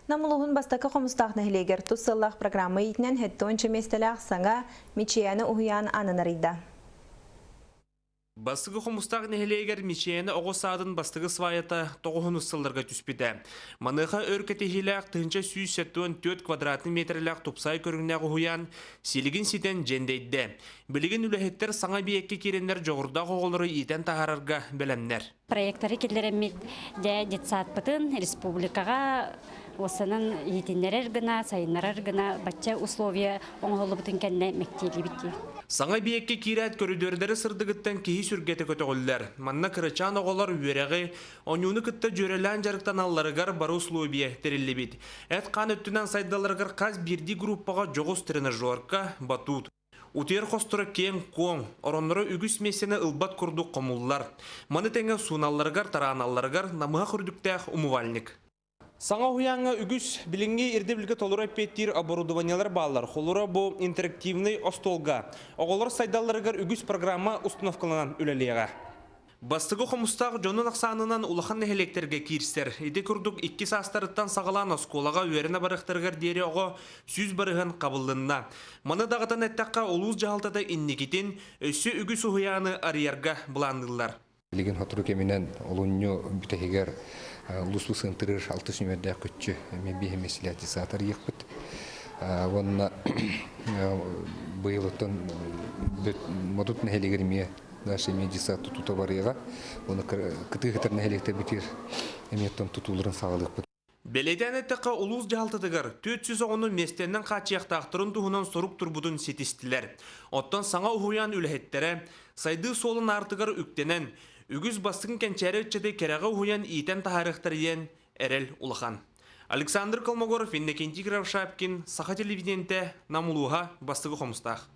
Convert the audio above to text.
Нам улууһун Бастакы Хомустаах нэһилиэгэр тус сыаллаах программа иитинэн 70 миэстэлээх саҥа Мичийэни уһуйаан аанын арыйда. Бастакы Хомустаах нэһилиэгэр Мичийэни оҕо саадын бастакы сваята тоҕуһунус сылларга түспүтэ. Маныаха өр кэтэһиилээх 1174 квадратный метрэлээх тупсай көрүҥнээх уһуйаан силигин ситэн дьэндэйдэ. Билигин үлэһиттэр саҥа эбийиэккэ киирэннэр дьоҕурдаах оҕолору иитэн таһаарарга бэлэмнэр. Проекторы киллэрэммит дьэ детсадпытын республикаҕа уоссанан иһитиннэрэр гына, сайыннарар гына бачча условия оҥоһуллубутун кэннэ мэктиэлиибит дии. Саҥа эбийиэккэ киирээт көрүдүөрдэри сырдыгыттан киһи сүргэтэ көтөҕүллэр. Манна кырачаан оҕолор үөрэҕи, оонньууну кытта дьүөрэлээн дьарыктаналларыгар бары условия тэриллибит. Эт-хаан өттүнэн сайдалларыгар хас биирдии группаҕа дьоҕус тренажерка, батут. Утуйар хосторо киэҥ-куоҥ, оронноро үгүс миэстэни ылбат курдук хомуллар. Маны тэҥэ сууналларыгар, тараналларыгар намыһах үрдүктээх умывальник. Саҥа уһуйааҥҥа үгүс билиҥҥи ирдэбилгэ толору эппиэттиир оборудованиелар бааллар. Холура бу интерактивнай остуолга оҕолор сайдалларыгар үгүс программа установкаланан үлэлиэҕэ. Бастакы хомустаах дьонун ахсаанынан улахан нэһилиэктэргэ киирсэр. Ити курдук икки саастарыттан саҕалаан оскуолаҕа үөрэнэ барыахтарыгар диэри оҕо 100% хабыллынна. Маны даҕатан эттэххэ, улуус дьаһалтата инникитин өссө үгүс уһуйааны арыйарга былаанныыллар. Билигин сотору кэминэн олунньу бүтэһигэр улуус сыантырыыр алтыс нүмердээх көччү эмиэ биэһи миэстэлээх арыйыахпыт. Уонна быйыл оттон Модут нэһилиэгэр эмиэ Дальше эмиэ десант тутуута барыаҕа. Уонна кытыы-кытар нэһилиэктэрбитигэр эмиэ оттон тутууларын саҕалыахпыт. Бэлиэтээн эттэххэ, улуус дьаһалтатыгар 400 оҕону миэстэнэн хааччыйахтаахтарын туһунан сурук турбутун ситистилэр. Оттон саҥа уһуйаан үлэһиттэрэ сайдыы суолун аартыгар үктэнэн, үгүс бастыҥ кэнчээри ыччаты кэрэҕэ уһуйан иитэн таһаарыахтара диэн эрэл улахан. Александр Колмогоров, Иннокентий Кривошапкин, Саха телевидениетэ, Нам улууһа, Бастакы Хомустаах.